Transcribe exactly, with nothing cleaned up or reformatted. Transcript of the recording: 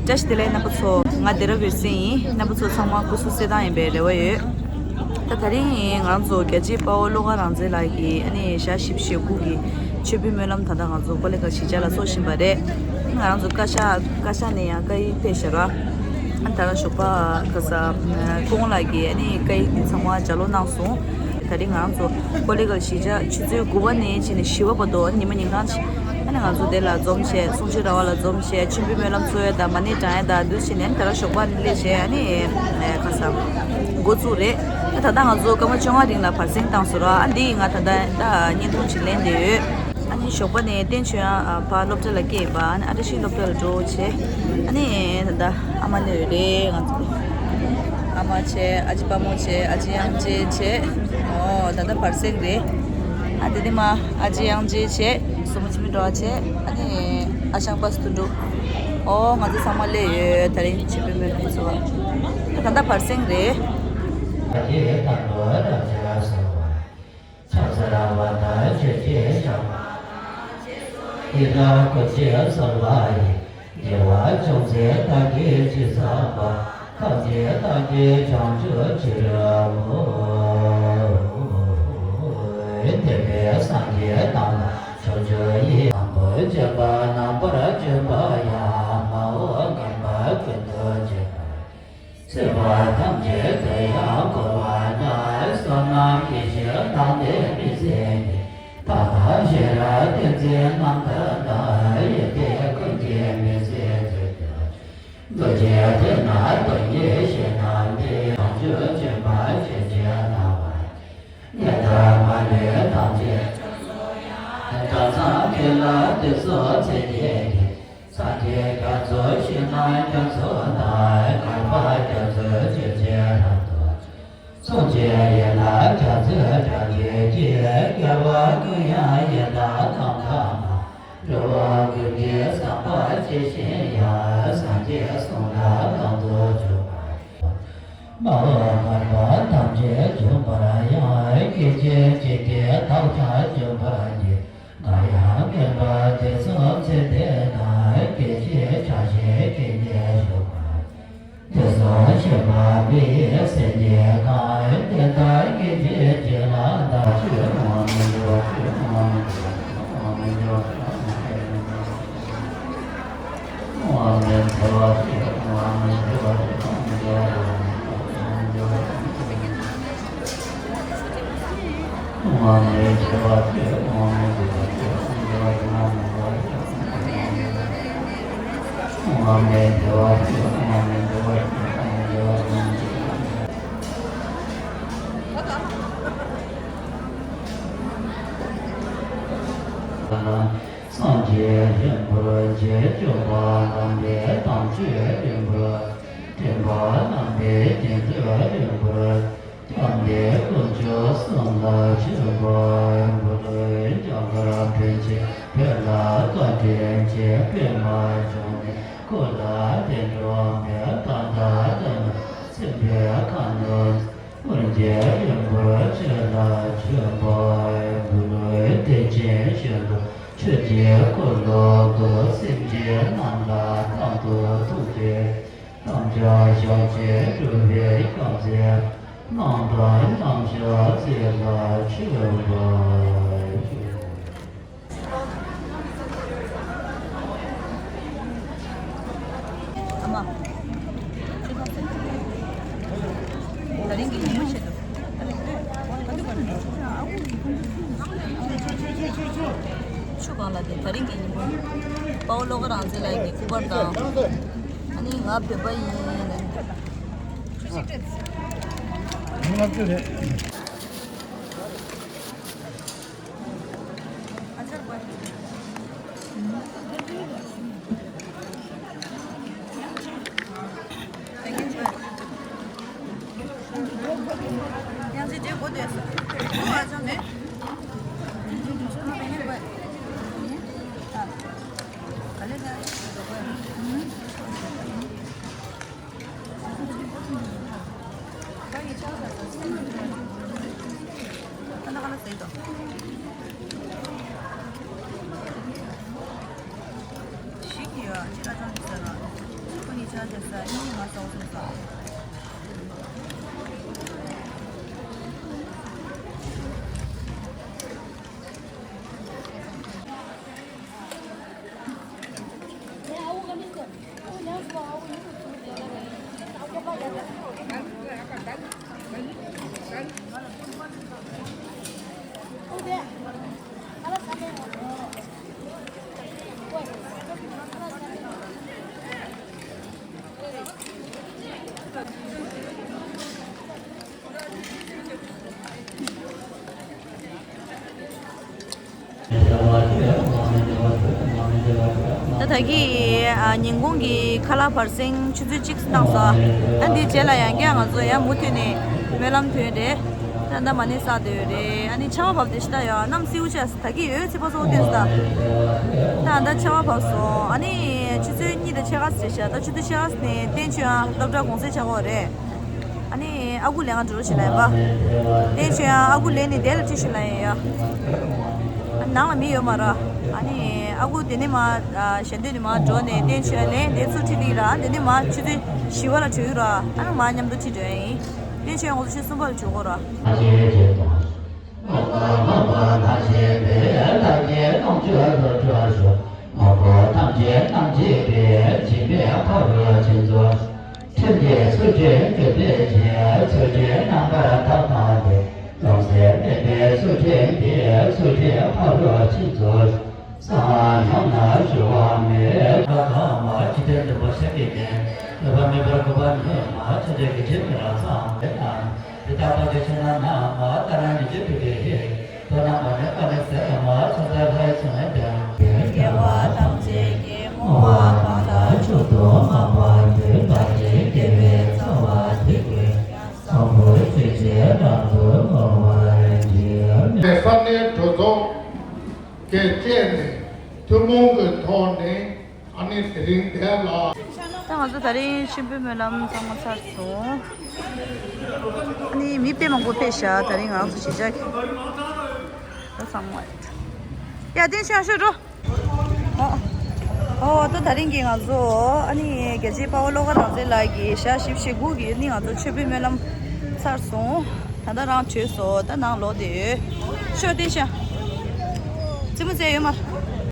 བཀྲ་ཤིས་བདེ་ལེགས་རྣམ་པ་ཚོ། ང་སྡེ་ར་བུ་སེ་ཡིན། རྣམ་པ་ཚོ་ཚང་མ་སྐུ་གཟུགས་གསལ་ཐང་ཡིན་པའི་རེ་བ་ཡོད། ད་དེ་རིང་ང་རང་ཚོ་རྒྱལ་གཅེས་དཔའ་བོ་བློ་དགའ་རང་བཙན་ལགས་ཀྱི་ཨ་ནི་ཞག་བཞི་བཅུ་ཞེ་དགུ་གི་མཆོད་འབུལ་སྨོན་ལམ་ད་ལྟ་ང་ཚོ་ཀོ་ལེ་གལ་གཞིས་ཆགས་ལ་ཚོགས་བཞིན་པ་རེད། ང་རང་ཚོ་བཀའ་ཤག་བཀའ་ཤག་ནས་ཡང་བཀའ་ཡིག་ཕེབས་ཤག་ར། ཨ་ད་རང་ཞོགས་པ་ག་ས་སྐུ་ངོ་ལགས་ཀྱིས་ཨ་ནི་བཀའ་ཡིག་འདི་ཚང་མ་ལྗགས་ཀློག་གནང་སོང་། ད་རིང་ང་རང་ཚོ་ཀོ་ལེ་གལ་གཞིས་ཆགས་ཆུ་ཚོད་དགུ་པ་ནས་བྱས་ནས་བཞི་པ་བར་དུ་ཉི་མ་ཉིན་གང་ཨ་ནི་ང་ཚོ་དེ་ལ་འཛོམས་བྱས། གསུང་ཆོས་ར་བ་ལ་འཛོམས་བྱས། མཆོད་འབུལ་སྨོན་ལམ་ཚོགས་ཡས་དང་མ་ཎི་བགྲང་ཡས་དང་འདུག་བྱས་ནས་ད་རང་ཞོགས་པ་ནས་སླེབས་བྱས་ཨ་ནི་ཨེ་ག་ས་འགོ་བཙུགས་རེད། ད་ད་ལྟ་ང་ཚོ་སྐར་མ་བཅོ་ལྔ་རིང་ལ་བར་གསེང་བཏང་སོང་ར། ཨ་འདི་ང་ད་ལྟ་ད་བརྙན་ཐུང་ཅིག་ལེན་བསྡད་ཡོད། ཨ་ནི་ཞོགས་པ་ནས་བསྟན་ཆོས་ཡང་ཕར་སློབ་གྲྭ་ལ་སྐྱེལ་བ། ཨ་ནི་ཨ་བཀྲ་ཤིས་སློབ་གྲྭ་ལ་འགྲོ་བྱས། ཨ་ནི་ད་ལྟ་ཨ་མ་སླེབས་ཡོད་རེད། ང་ཚོ་ཨ་མ་བྱས། ཨ་ཅེ་དཔའ་མོ་བྱས། ཨ་ཅེ་དབྱངས་ཅན་བྱས། ཨོ་ད་ལྟ་བར་གསེང་རེད། ཨ་དེ་དེ་མ་ཨ་ཅེ་དབྱངས་ཅན་བྱས། སྲུ་མོ་འཆི་མེད་སྒྲོལ་དཀར་བྱས། ཨ་ནི་ཨ་ཞང་པ་སུ་འགྲོ། ཨོ་ང་ཚོ་ཚང་མ་སླེབས་ཡོད། དེ་རིང་མཆོད་འབུལ་སྨོན་ལམ་ཚོགས། ད་ལྟ་བར་གསེང་རེད། ཕྱག་འཚལ་བ་དང་ཆོས་ཀྱི་ཞབས། ཡི་དམ་སྐུ་མཆེད་གསུམ་ལ་ཡི། དགེ་བ་ཅུང་ཟད་བདག་གིས་ཅི་བསགས་པ། ཐམས་ཅད་བདག་གིས་བྱང་ཆུབ་ཕྱིར་བསྔོ། འདོད་པའི་སངས་རྒྱས་དང་ལ་ཕྱོགས་བཅུ་ཡི། དང་པོ་བྱོན་པ་རྣམ་པར་བྱོན་པ་ཡང་། མ་འོངས་མངོན་པར་ཀུན་ཏུ་བྱོན་པ། སྲིད་པ་ཐམས་ཅད་དུ་ཡང་བསྐོར་བ་ན། བསོད་ནམས་ཡེ་ཤེས་དང་ལྡན་མི་ཟད་ཀྱི། ད་ལྟ་ཤེས་རབ་ཏིང་འཛིན་རྣམ་ཐར་དང་། ཡོན་ཏན་ཀུན་གྱི་མི་ཟད་ཚུལ་དུ། རྡོ་རྗེ་ཐེག་དམན་སྟོང་ཉིད་བཤད་རྣམས་ཏེ། བྱང་ཆུབ་སྤྱོད་པ་ཇི་བཞིན་སྣང་བ། ཉན་ཐོས་མ་ལུས་ཐམས་ཅད་ཕྱོགས་སུ་ཡང་། གྲངས་མཚམས་མེད་ལ་དུས་གསུམ་མཚན་ཉིད་ཀྱི། སངས་རྒྱས་རྒྱ་མཚོ་ཞིང་རྣམས་རྒྱ་མཚོ་ལྟར། བསྐལ་པ་རྒྱ་མཚོའི་ཆུ་ཆེན་རབ་ཏུ། མཚུངས་ཆོས་ཡན་ལག་རྒྱ་མཚོའི་སྒྲ་འདི་གིས། བསྐལ་པ་ཀུན་ཡང་ཡི་དྭགས་རྣམས་དག་ན། འགྲོ་བ་ཀུན་གྱི་བསམ་པ་ཇི་བཞིན་དབྱངས། སངས་རྒྱས་གསུང་ལ་གང་དུ་འཇུག་པ། མ་འོངས་མངོན་པ་ཐམས་ཅད་འབྱུང་བར་ཡང་། སྐད་ཅིག་གཅིག་གིས་བདག་ཀྱང་འབྱུང་བར་བགྱི། ང་ཡང་མངོན་པར་དུས་གསུམ་ཚེ་འདས་ན། སྐད་ཅིག་ཕྱག་བཞེས་སྐད་སྙན་ཞུ་བར། དུས་གསུམ་མཁྱེན་པ་མི་ཡི་སེམས་ཉིད་གང་། དེ་ལྟར་སྐད་ཅིག་གཅིག་ལ་བདག་ཆོས་དབང་མི་འགྱུར། ཆོས་དབང་མི་འགྱུར། ཆོས་དབང་མི་འགྱུར། ཆོས་དབང་མི་འགྱུར། སངས་རྒྱས་ཡོན་ཏན་རྗེས་སྐྱོབ་པ། ལམ་པའི་དམ་ཆོས་རིམ་པར་བསྟན་པ། ལམ་པའི་རྒྱན་སྤྲོས་རིམ་པར་བསྐྱངས་ཏེ། དཀོན་མཆོག་གསུམ་ལ་མཆོད་པར་འབུལ། རྒྱ་གར་ཕན་ཆད་བོད་ལ་བཀའ་དྲིན་ཆེ། པདྨ་འབྱུང་གནས་སྐུ་ལ་བདེ་འགྲོ་འཕེལ། ད་ལྟ་ལྟ་ན་སེམས་དཔའི་ཁ་འདོན། ཨོ་རྒྱན་རིན་པོ་ཆེ་ལ་མཆོད་པར་འབུལ། བདེ་ཆེན་ཞིང་དུ་ཆོས་ཀྱི་འཁོར་ལོ་བསྐོར། སེམས་ཅན་རྣམས་ལ་གང་དུ་ཐུགས་བསྐྱེད་དམ་བཅའ་བཞག་ཅིང་སྒྲུབ་པའི་སྐབས་འཚལ། རྣམ་པར་སྣང་མཆོད་རྩེ་ལ་མཆོད་པར་ཞུ། ཨ་མ། ད་རིང་གི་ཉིན་མོ་ཆེད་དུ། ཆུ་གང་ལ་དེ་ད་རིང་གི་ཉིན་མོ། དཔའ་བོ་བློ་དགའ་རང་བཙན་ལགས་ཀྱི་སྐུ་པར་དང་། ཨ་ནི་ང་བོད་པ་ཡིན། ད་ད་གི་ཉིན་གུང་གི་ཁ་ལག་བར་གསེང་ཆུ་ཚོད་གཅིག་བཏང་སོང་། ཨ་འདིའི་རྗེས་ལ་ཡང་བསྐྱར་ང་ཚོ་ཡང་མུ་མཐུད་ནས་སྨོན་ལམ་ཐོན་རེད། ད་ད་མ་ཎི་བསགས་སྡོད་རེད། ཨ་ནི་ཆར་པ་བབས་ཏེ་ཤི་ད་ཡ་གནམ་སེའུ་ཆགས། ད་གི་ཡོད་ཚེ་པ་སོགས་བསྟན་སོང་། ད་ད་ཆར་པ་བབས་སོང་། ཨ་ནི་ཆུ་ཚོད་གཉིས་དང་ཕྱེད་ཀ་ཙམ་རེད་ཤག་ད་ཆུ་ཚོད་ཕྱེད་ཀ་ནས་བསྟན་ཆོས་ཡང་སློབ་གྲྭ་གུང་སེང་ཆགས་ཀྱི་ཡོད་རེད། ཨ་ནི་ཨ་ཁུ་ལེན་ག་འགྲོ་ཞིག་ལ་ཡིན་པ། བསྟན་ཆོས་ཡང་ཨ་ཁུ་ལེན་ནས་དེ་ལ་ཁྲིད་ཞིག་ལ་ཡིན་ཡ། ཨ་ནང་ལ་མི་ཡོད་མ་ར། ཨ་ནི་ཨ་ཁུ་དེ་ནས་མ་ཞལ་འདོན་ནས་མ་འགྲོ་ནས་བསྟན་ཆོས་ལེན་དེ་ཚུར་ཁྲིད་དེ་ར། དེ་ནས་མ་ཆུ་ཚོད་བཞི་པ་ལ་གྲོལ་ར། ཨ་ནི་མ་མཉམ་དུ་ཁྲིད་འགྲོ་ཡ་ཡིན། བསྟན་ཆོས་ཡང་ང་ཚོ་ཆུ་ཚོད་གསུམ་པ་ལ་གྲོལ་གོ་ར། ཐམས་ཅད་ཀྱི་སྟོང་། མངོན་པར་མངོན་པར་སྣང་མཛད་པའི་ལྷ་ཀྱི་ལོངས་སྤྱོད་རྫོགས་སྤྲུལ་ཞུ། མངོན་པར་ཐམས་ཅད་སྣང་མཛད་པའི་སྦྱིན་པའི་ཕ་རོལ་ཕྱིན་རྫོགས། ཁྲིམས་ཀྱི་ཚུལ་ཁྲིམས་གྱུར་པའི་ཕྱིར། ཚུལ་ཁྲིམས་རྣམ་པར་དག་བཏང་སྟེ། རློམ་སེམས་མེད་པའི་ཚུལ་ཁྲིམས་ཀྱིས། ཚུལ་ཁྲིམས་ཕ་རོལ་ཕྱིན་རྫོགས། གསང་སྔགས་ཉམས་ན་གཞོལ་བ་མེད། ཨ་ཁ་མ་འཇིག་རྟེན་འདུན་པ་ཤཱཀྱའི་རྒྱན། འདོད་པ་མེད་པར་འགོད་པ་ནི་མ། ཆོས་འདི་སྐད་ཅེས་མི་ར་ཚང་བས་དང་། དེ་ལྟ་བ་དེ་ཆོས་རྣམས་ན་མ། ལྟར་སྣང་ཉིད་ཀྱི་སྤྲུལ་པའི་ཡུལ། མདོར་ན་མ་ནི་པ་ནི་ཟེར་མ། ཕྱག་འཚལ་ལྷ་ཡི་མཚན་ལས་འདས། དེ་སྐྱེ་བ་ཐམས་ཅད་ཀྱི་བསྔོ་བ་མ་དག་མཆོག་ཏུ་བསྔགས་པ་འདི། བདག་གི་དགེ་བའི་རྩ་བ་འདི་ཀུན་ཀྱང་། བཟང་པོ་སྤྱོད་ཕྱིར་རབ་ཏུ་བསྔོ་བར་བགྱི། ས་གནས་གྲོས་ཚོགས་ཀྱིས་བཅས་ནས་ཐུན་མོང་གི་ཐོག་ནས། ཨ་ནི་དེ་རིང་འདས་ལ། ད་ང་ཚོ་ད་རིང་མཆོད་འབུལ་སྨོན་ལམ་ཚང་མ་ཚར་སོང་། ཨ་ནི་མི་དཔེ་མང་པོ་ཕེབས་ཤག་ད་རིང་ང་རང་ཚོ་གཞིས་ཆགས་ཀྱི་ད་ཚང་མ། ཡ་བསྟན་ཆོས་ཤོད་འགྲོ། ཨོ། ཨོ་ད་ད་རིང་གི་ང་ཚོ་ཨ་ནི་རྒྱལ་གཅེས་དཔའ་བོ་བློ་དགའ་རང་བཙན་ལགས་ཀྱི་ཞག་བཞི་བཅུ་ཞེ་དགུ་གི་ཨ་ནི་ང་ཚོ་མཆོད་འབུལ་སྨོན་ལམ་ཚར་སོང་། ད་ལྟ་རང་བྲོས་སོང་། ད་ནང་ལོག་བསྡད་ཡོད། ཤོད་བསྟན་ཆོས། རྩེད་མོ་རྩེ་ཡོད་མ་རེད།